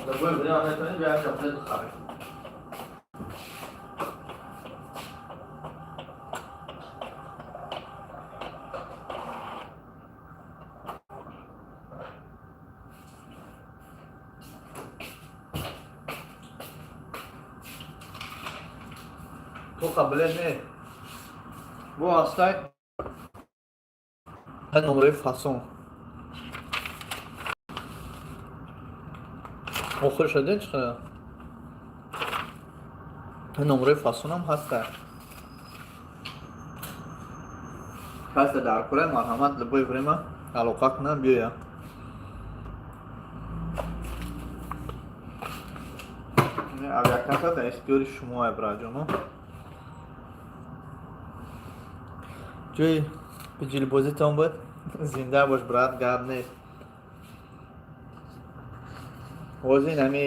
Любое время метавонед биёед билет бихаред. Тоқа билет не. Бо ҳастай номрои фасон. Охир шудин чӣ қадар? Номрои фасонам ҳаста. Касе дар кора марҳамат любое время алоқа кунад биёяд. Авиакасса дар ихтиёри шумоа, браҷоно. Ҷои биҷилбозитон буд. Зинда бош, брат, гап нест. Ҳозир ҳами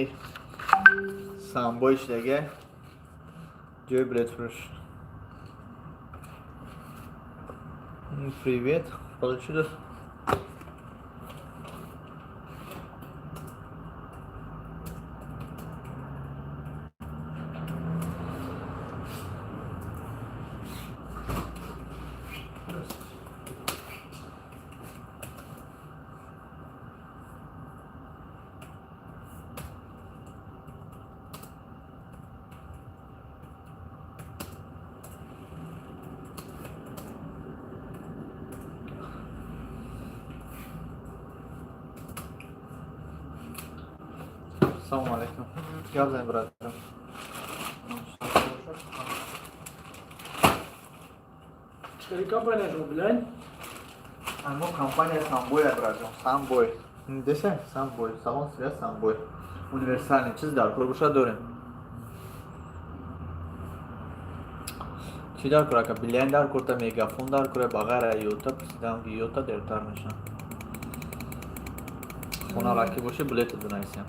самбой шудага ҷои билетфурӯш. Привет, получилось. Салому алейкум. Гап занед, братҷон. Чӣ компания шумо билайн? Мо компания Самбой, братҷон, Самбой. Десе Самбой, салон связь Самбой. Универсальный чиз дар кор боша дорем. Чӣ дар кор ака? Билайн дар корта, мегафон дар кора, ба ғайр аз Йота пурсидам, ки Йота дертар мешавад. Хона раки боше билетат бинависем.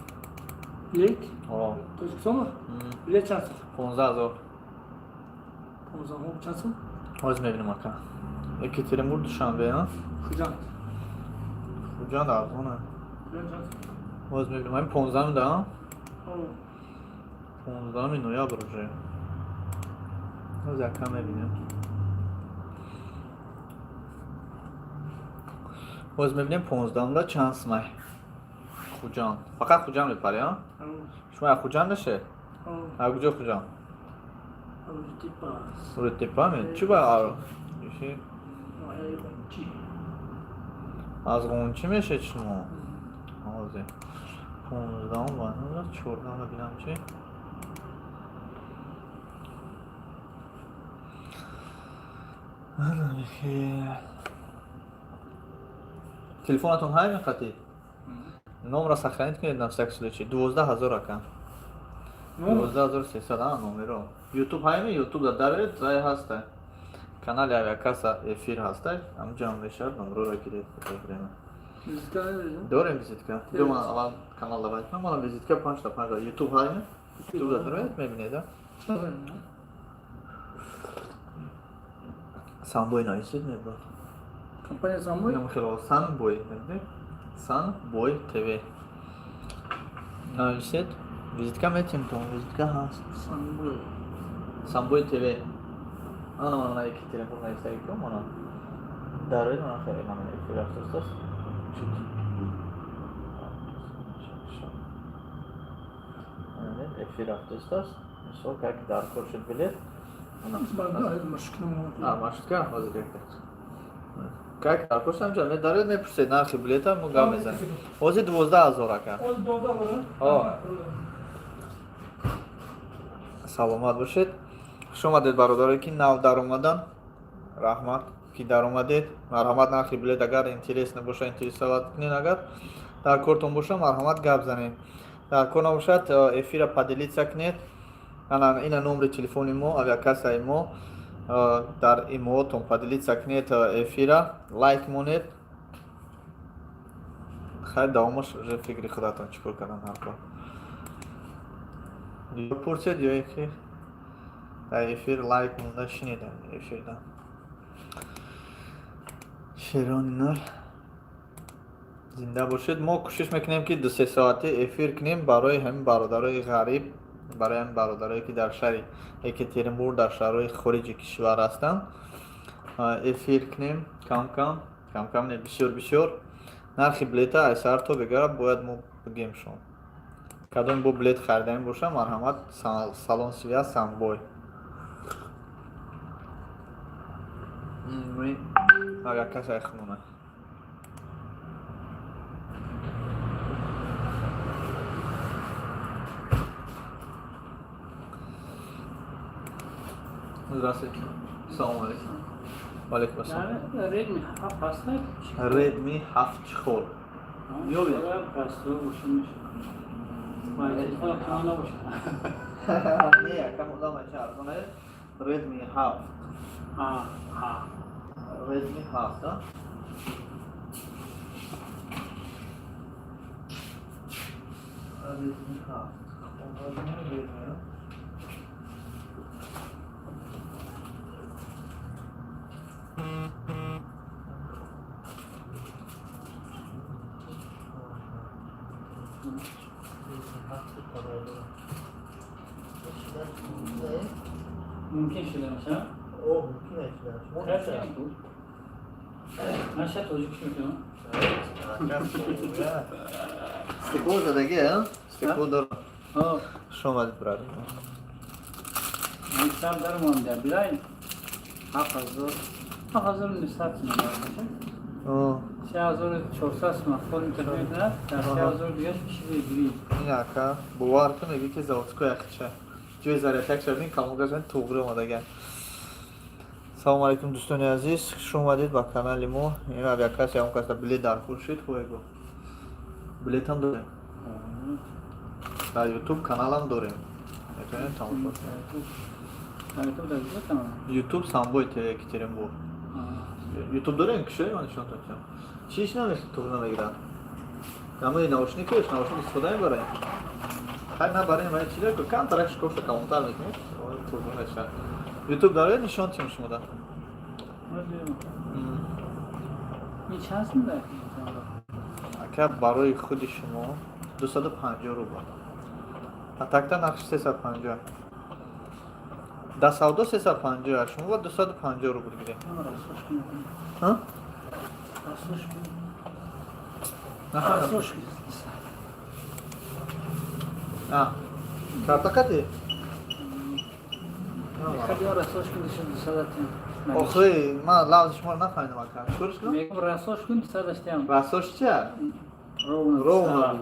Билет? О. Тоҷикистон? Билет чанд сум? 15 000. 15 чанд сум? Ҳозир мебинем, ака. Екатеринбург, Душанбе, а? Хуҷанд. Хуҷанд арзона. Хуҷанд чанд сум? Ҳозир мебинем. Ҳамин 15-ум да? О. 15 ноябр уже. Ҳозир ака мебинем. Ҳозир мебинем 15-умда чанд сумай. Хуҷанд. Фақат Хуҷанд мепарӣ, а? Шумо аз Хуҷанд наше? О. Аз куҷо Хуҷанд? Рӯдтепа. Рӯдтепа ме? Чӣ ба иши? Ноҳияи Ғунчӣ. Аз Ғунчӣ мешед шумо? Ҳозир 15-ум ва 14-ум бинам чи. Телефонатон ҳай меқатид? Номро сохранить кунед на всякий случай. 12 000, ака. 12 300, а, номеро. Ютуб ҳайми? Ютуб да даред, зай ҳаста. Канали авиакасса эфир ҳаста. Ҳамҷо мешавад, номроро гиред время. Визитка надоред? Дорем визитка. Ду ман аввал канал давай кунам, мана визитка панҷта панҷта. Ютуб ҳайми? Ютуб да даред, мебинед, а? Самбой нависед, меброд. Компания Самбой? Инам хело Санбой, мебинед? Санбой ТВ. Нависед. Визитка метем то, визитка ҳаст. Самбой. Самбой ТВ. Ана мана Екатеринбург нависаги ко мана. Дароид мана хеле мана эфир рафтааст. Чут. Эфир рафтааст. Мисол как даркор шуд билет. А, маршрутка? Ҳозир як дақиқа. Как даркор шуд ҳамҷо медаред, мепурсед нархи билета, мо гап мезанем. Ҳозир 12 000, ака. О. Саломат бошед. Хуш омадед, бародарое ки нав даромадан. Раҳмат ки даромадед. Марҳамат, нархи билет агар интерес набоша, интересовать кунед, агар дар кортон боша, марҳамат, гап занед. Дар кор набошад, эфира поделиться кунед. Ана ина номери телефони мо, авиакассаи мо, дар имоотон поделиться кунед эфира, лайк монед. Хайр, давомаш уже фикри худатон, чӣ кор кардан ҳар кор. Ё пурсед, ё ки дар эфир лайк монда шинедам эфирда. Шерони нур, зинда бошед. Мо кӯшиш мекунем, ки 2-3 соати эфир кунем барои ҳамин бародарои ғариб, барои ҳамин бародарое ки дар шаҳри Екатеринбург, дар шаҳрҳои хориҷи кишвар ҳастанд, эфир кунем кам кам, кам кам не, бисёр бисёр. Нархи билета ай саҳар то бегара бояд мо бигем шумо. Кадоме бо билет хариданӣ боша, марҳамат, салон связь Самбой. Агар касе хунона. Здравствуйте. Салом алейкум. Валейкум ассалом. Redmi 7 ҳаст? Redmi 7 чхор. Ёбед. Телефон канал набошад. Не, якам одам айча арзон е. Redmi 7. А, а. Redmi 7, а? Redmi 7. Redmi, а? Мумкин шуда мешавад? О, мумкин шуда. Ман шояд тоҷик мекунам. Стекло задаги, а? Стекло дорам. Хуш омадед, брат. Ман сар даромадам, билай. 7000, 7900 сомон. 3400 сомон форми телефон мекунад, дар 3000 дигаш чизи гирӣ. Ин ака, бовар кун, мегӯӣ ки заводской яхча. Ҷои зарядка шавин, калонка шавин, туғри омадаган. Салому алайкум, дӯстони азиз, хуш омадед ба канали мо. Ин авиакасса, ягон каса билет даркор шуд, хоҳед. Билетам дорем. Дар YouTube каналам дорем. Метавонед тамошо кунед. Дар YouTube дар куҷо канал? YouTube Самбой ТВ Екатеринбург. YouTube дорем, кишои ман нишон додам. Чиш намеши туғри намегирад. Ҳамаи наушникаш, наушник истифода мебарем. Хайр, набарем, вале чи дар камтарак шикофта калонтар мекунед, туғри мешавад. YouTube доред, нишон тим шумода. Ин чанд сум дар? Ака, барои худи шумо 250 рубл. А такта нақши 350. Дар савдо 350, шумо бояд 250 рубл гиред. Ҳа? Нафаҳмидам. А, карта қати? Охи, ман лавзи шуморо нафаҳмидам, ака. Чикорш кунам? Мегӯям, расош кун, 200 даштиам. Расош чия? Ровно. Ровно.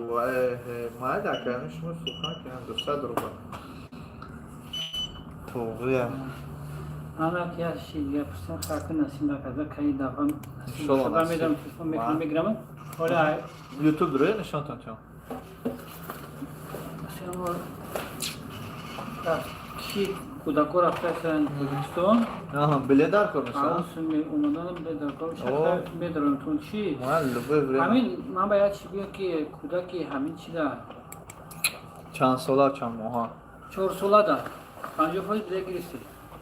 Майда, аками шумо сухан кунам, 200 рубл. Тоғрия. Ана ки як чизи дига пурсам, хаки насиб накарда, кай дафъа насиб Иншолло, шуда насиб. медам, телефон мекунам, мегирам. Оля, Ютуб рӯя нишонтон чон. Ки кӯдако рафтаастанд Тоҷикистон. Аҳа, билет дар кор мешавад? Омадан билет дар кор мешавад. Медорам тун чи? Ман любое время. Ҳамин ман бояд чӣ гӯям, ки кӯдаки ҳамин чида. Чанд сола, чанд моҳа? 4 сола да 50% билет гирифтӣ.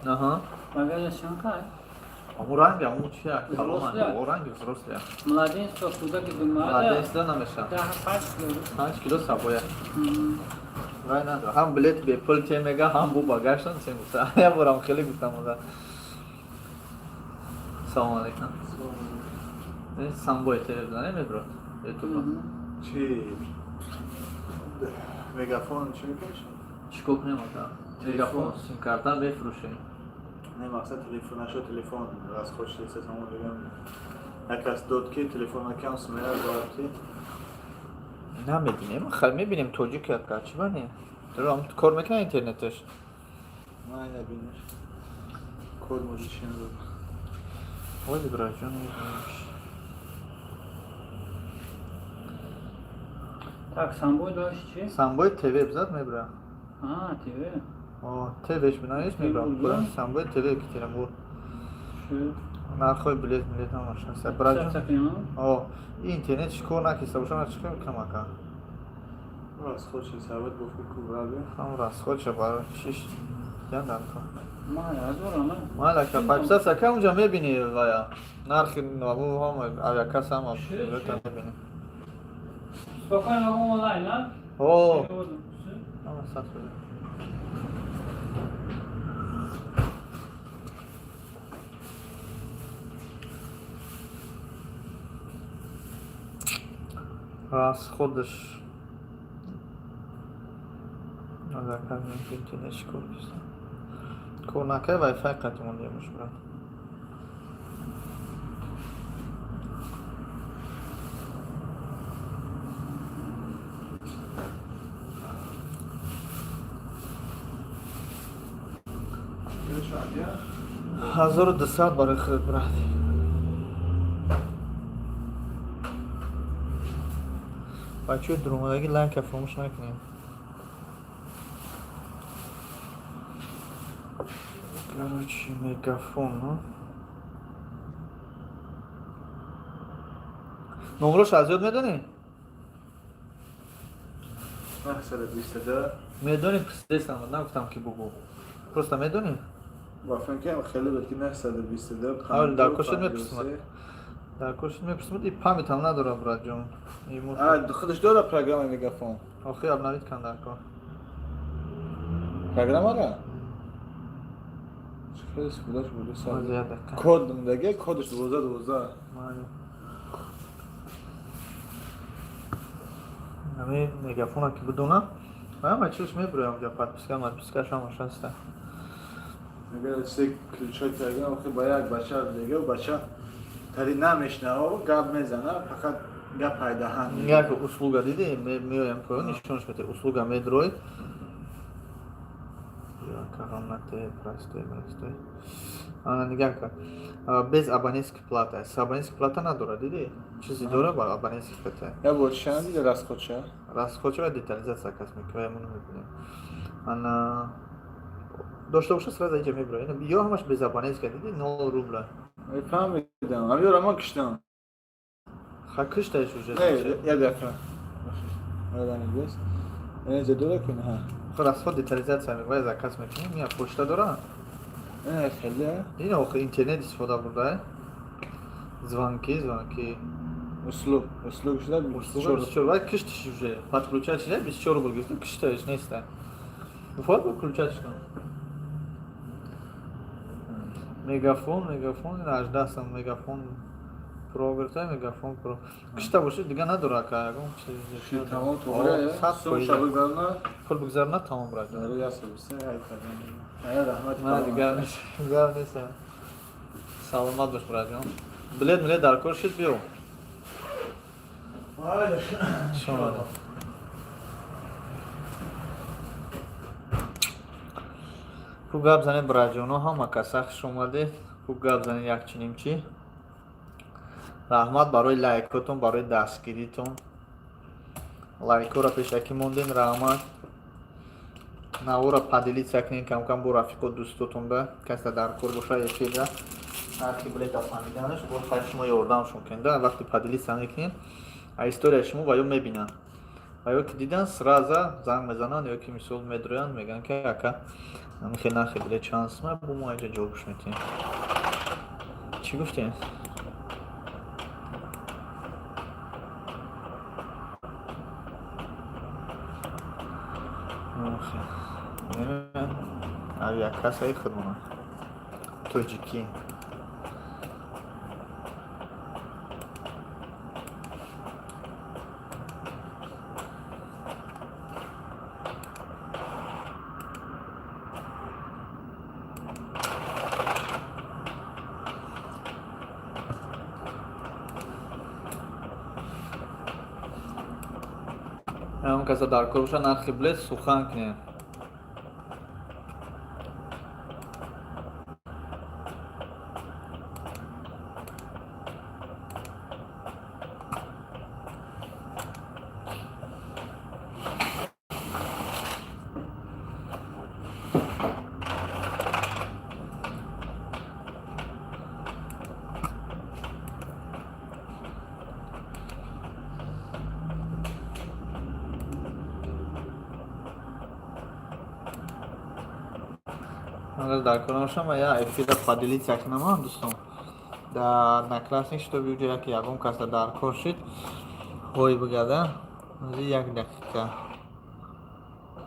Аҳа. Багажаш чанд кай? Аму ранги, аму чия? Калон, Взрослая? ранги взрослая. Младенство, кӯдаки думада. Младенство намешавад. 5 кило. 5 кило сабоя. Вай надорад. Ҳам билет бепул те мега, ҳам бу багажтон се гуфта. Я борам хеле гуфтам ода. Салом алейкум. Самбой ТВ бизанем, меброд. Ютуб. Чи мегафон чӣ мекуниш? Чӣ кор кунем, ода? Мегафон сим-карта мефурӯшем. Не, мақсад телефонаша, телефон расход шудеса, тамом дигам. Як кас дод, ки телефон накам сумера дорад, ки Намебинем, хай мебинем, тоҷик яка, чӣ бани? Дурам кор мекунад интернеташ. Ман набиниш. Код може чи надод. Ой, браҷон, мебинемш. Так, самбой дошт чи? Самбой ТВ бизад, мебра. А, ТВ. О, ТВш бинаиш, мебра. Самбой ТВ ки телембур. Нархои билет, билет ҳамаш ҳаст. Браҷон. О, интернет чӣ кор накиста боша, на чӣ кор мекунам, ака? Расход ши сабат гуфт, ки кубра бе. Ҳам расход ша бар шиш ян дар кор. Ман Майла, ака, подписаться ака, унҷа мебини вая. Нархи ҳама авиакасса ҳама билета мебини. Спокойно онлайн, а? О, ҳама 100%. Расходаш. Интернет чӣ кор киста? Кор накай, вайфай қатъ мондемуш, брат. 1200 барои худ, брат. Бачаҳои дуромадагӣ, лайка фаромӯш накунем. Короче, мегафон. Номрош аз ёд медонӣ? 922. Медонӣ, пурсидестам, нагуфтам, ки бугу. Просто медонӣ? Ба фикр хеле буд, ки 922. Ҳавли дар кор шуд, мепурсимад. Дар кор шуд, мепурсимад, и памятам надорам, братҷон. Худаш дора программа мегафон. Охи обновить кан дар кор. Программара? Хеле худаш буду. Код даге, кодаш 12 12. Ами мегафона ки бидонам, ҳама чизш мебироям ҷа, подписка, подпискаш ҳамаш ҳаста. Мега се ключо кардам, охи ба як бача дега, бача тари намешнава, гап мезана, фақат гап пайдаҳан. Як услуга диди, меоям поён, нишонаш мете, услуга медроид. Каҳамнате, простой, простой. Ана нигаҳ кар. Без абонентский плата. С абонентский плата надорад, диди? Чизи дора ба абонентский плата. Я бор чанд дида расходша? Расходша ва детализация кас мекунем, мо мебинем. Ана дошта боша, сразу инҷа мебирояд. Ё ҳамаш без абонентская, диди, 0 рубля. Фаҳмидам. Ами ман киштам. Ха, киштаиш уже. Не, я дақиқа. Инҷа дора кун, ҳа. Расход детализация мегӯяд, заказ мекунем, я почта дора. Не, хеле. Ин охи интернет истифода бурда. Звонки, звонки. Услуг, услуг шуда. Услуга 24, вай киштиш уже. Подключать шуда 24 рубл гирифта, киштаиш неста. Мефоҳад подключать кун. Мегафон, мегафон, 18 сом мегафон про гирифта, мегафон про. Кишта боши, дига надора ака, ягон чиз. Тамом, тоғра, 100%. Сум бигзарна. Пул бигзарна, тамом, брат. Раҳмат. На, дигар дигар нест. Саломат бош, братҷон. Билет милет дар кор шид, биё. Хуш омадед. Ку гап занед, браҷоно, ҳама каса хуш омадед. Ку гап занед як чиним чӣ. Раҳмат барои лайкотон, барои дастгиритон. Лайкҳоро пешакӣ мондем, раҳмат. Навора поделиться кунед камкам бо рафиқо, дӯстотон, ба касе дар кор боша эфирра нархи билета фаҳмиданаш, бо хай шумо ёрдамшон кунед. Да, вақте поделиться мекунед, а историяи шумо ва ё мебинанд. Ва ё ки дидан, сразу занг мезананд ё ки мисол медроянд, мегӯянд, ки ака, хел нархи билет чанд сума, бо мо инҷа ҷавобш метиҳем. Чӣ гуфтем? Авиакассаи худмона тоҷикӣ. Ҳамон каса дар кор боша, нархи билет сухан кунем. Агар дар кор набошам, я эфира поделиться кунам, дӯстон. Дар Одноклассник, чтобы уҷа яке ягон каса дар кор шид, ҳой бигада. Ҳозир як дақиқа.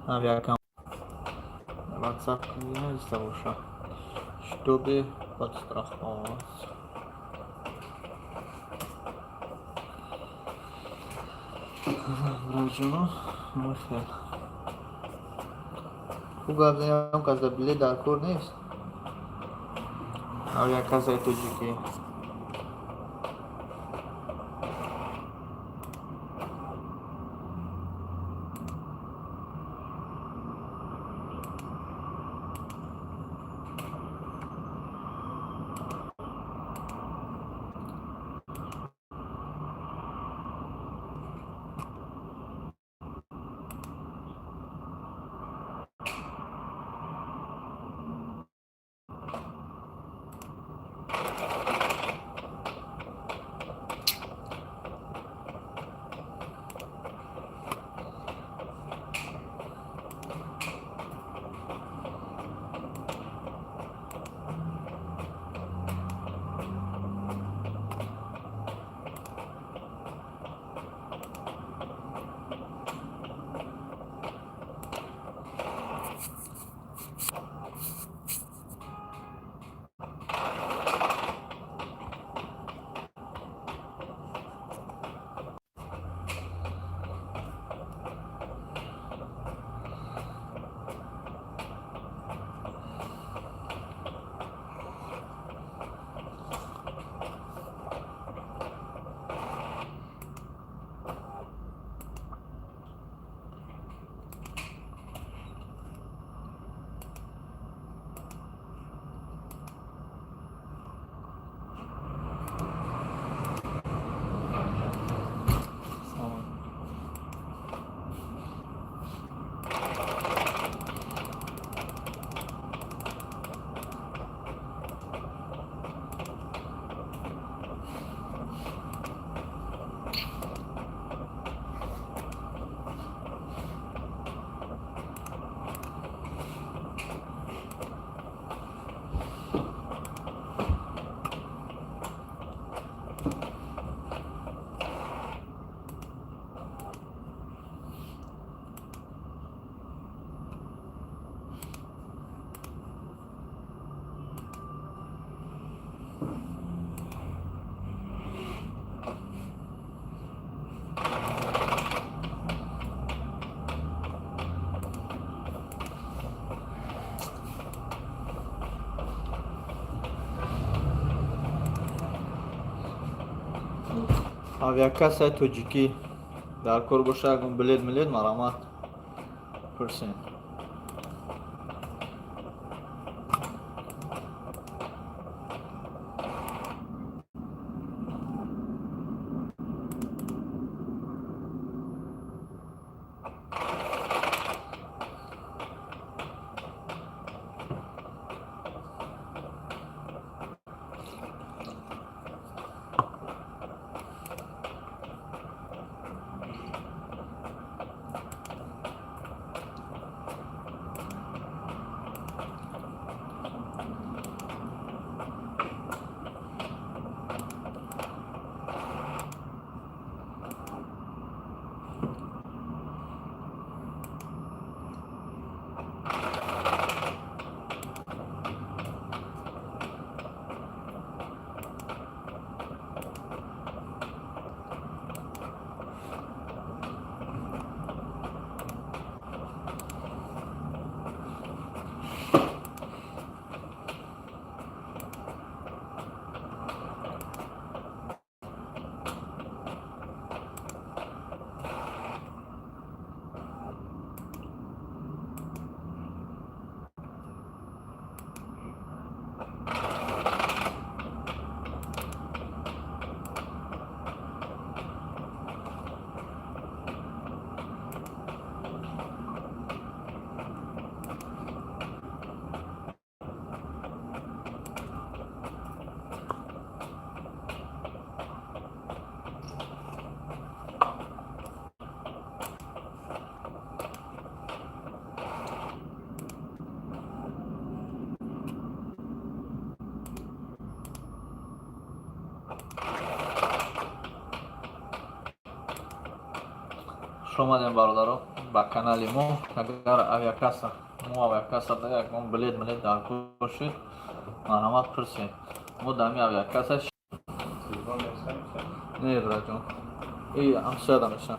Авиакам WhatsApp нависта боша. Чтобы подстраховаться. Браҷоно, хел. Хуб гап занем, каса билет дар кор нест. Авиакассаи тоҷикӣ. Авиакассаи тоҷикӣ дар кор боша, ягон билет милет марамат пурсем. Хуш омадем, бародаро, ба канали мо. Агар авиакасса мо, авиакассада ягон билет милет дар кор шуд, марҳамат, пурсед. Мо дами авиакасса не, братҷон, и ҳамсояда мешам.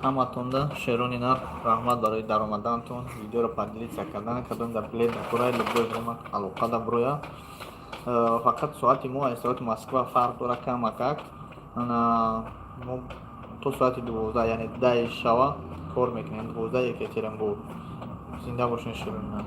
Ҳаматонда, шерони нар, раҳмат барои даромадантон, видеоро поделиться кардан. Кадом дар билет дакорай, любой время алоқада бироя. Фақат соати мо аз соати Москва фарқ дора камакак. Мо то соати 12, яъне 10-и шава кор мекунем, 12 Екатеринбург. Зинда бошен, шерони нар.